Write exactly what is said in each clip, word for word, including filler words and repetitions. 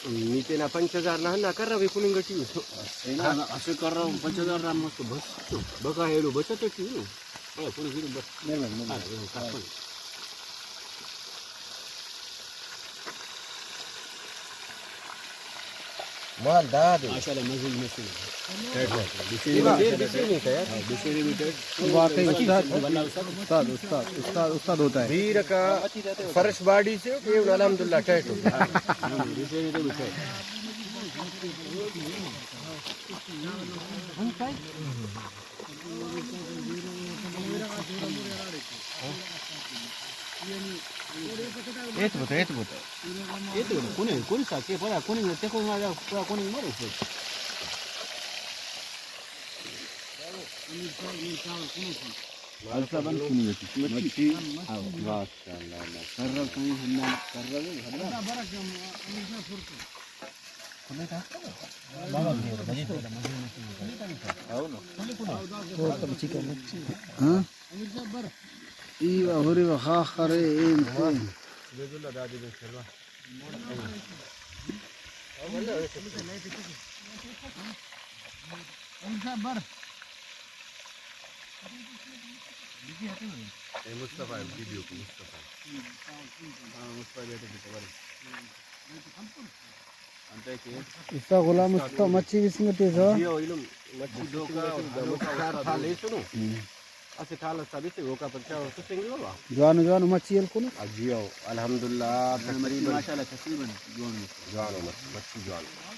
نی تینا پنچ ہزار نا ہندا کرو، کننگ ٹی ءِ۔ تینا اسہ کرو پنچ ہزار نا مست بس۔ بقا ایلو بچت ٹی ءِ۔ ہاں، کل زیرو بس۔ مہربانی، مہربانی۔ ہاں، کافی۔ مال داد ءِ۔ ماشاءاللہ، مزید مزید۔ یہ بس یہ نہیں تھا یار۔ ہاں، بس یہ نہیں تھا۔ واقعی استاد، استاد، استاد، استاد، استاد ہوتا ہے۔ بیرکا فرش باڈی سے کہ الحمدللہ ٹائٹ ہو۔ ہاں، بس یہ نہیں تھا، بس یہ۔ ایت بوتا، ایت بوتا۔ ایت بوتا، کنے، کنے سا، کے پدا کنے، تے کو ما پدا کنے مارے۔ السا بند کنے۔ مچھی۔ ہاں، ماشاءاللہ، ماشاءاللہ۔ کرو کہیں ہندا، کرو ہندا۔ ہاں؟ ای و ہورے و خاخر اے ایم پی۔ اے مصطفی، ویڈیو کو مصطفی۔ ہاں، مصطفی بیٹے کی خبر ہے۔ انتئے کہ اسا غلام مصطفی مچھی بسنگ ٹی سا۔ جی او، ایلم مچھی دوکا، ہنوکا استاد تھا لیسنو۔ ہم۔ اسہ تھال اس تھا بسے، اوکا پد چا سسنگ بابا۔ جوانو جوانو مچھی ہلکنو۔ آ، جی او، الحمدللہ، مچھی تقریباً ماشاءاللہ تقریباً جوانو۔ جوانو مچھی، مچھی جوانو۔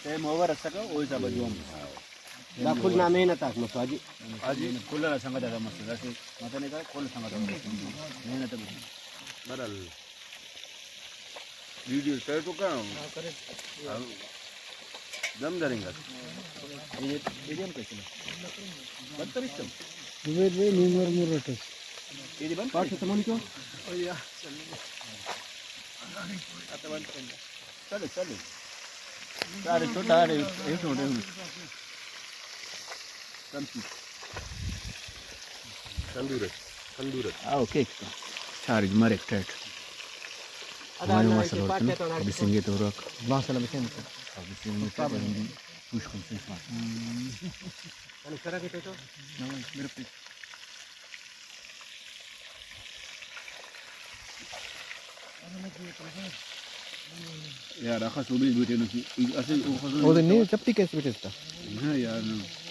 ٹائم اوور اسکا، او حساب جوانو۔ دا کل نا محنت آک مسو حاجی۔ حاجی، کل نا سنگت آتا مسو، داسے متنے کرے، کل سنگت آتا مسو۔ محنت مسو۔ برحال۔ ویڈیو سیٹ کا۔ دم درنگ اس۔ زبیر بھائی، نی مر مر اٹس۔ چلو، چلو۔ سارے چھوٹا آ رہے، ایک چھوٹے ہوں۔ تندور اس، تندور اس۔ آ، اوکے۔ چارج مریک ٹائٹ۔ ہمایوں ماسل ورتنو، بسنگے تو رک۔ ماسل بسنگے۔ آ، بسنگے تو رک۔ پوش کن، پوش کن۔ یار، اخس اوبیس بیٹے نا، اسہ اوخس اودے نی چپٹی کیس بیٹے اس تا۔ نہ یار، نہ۔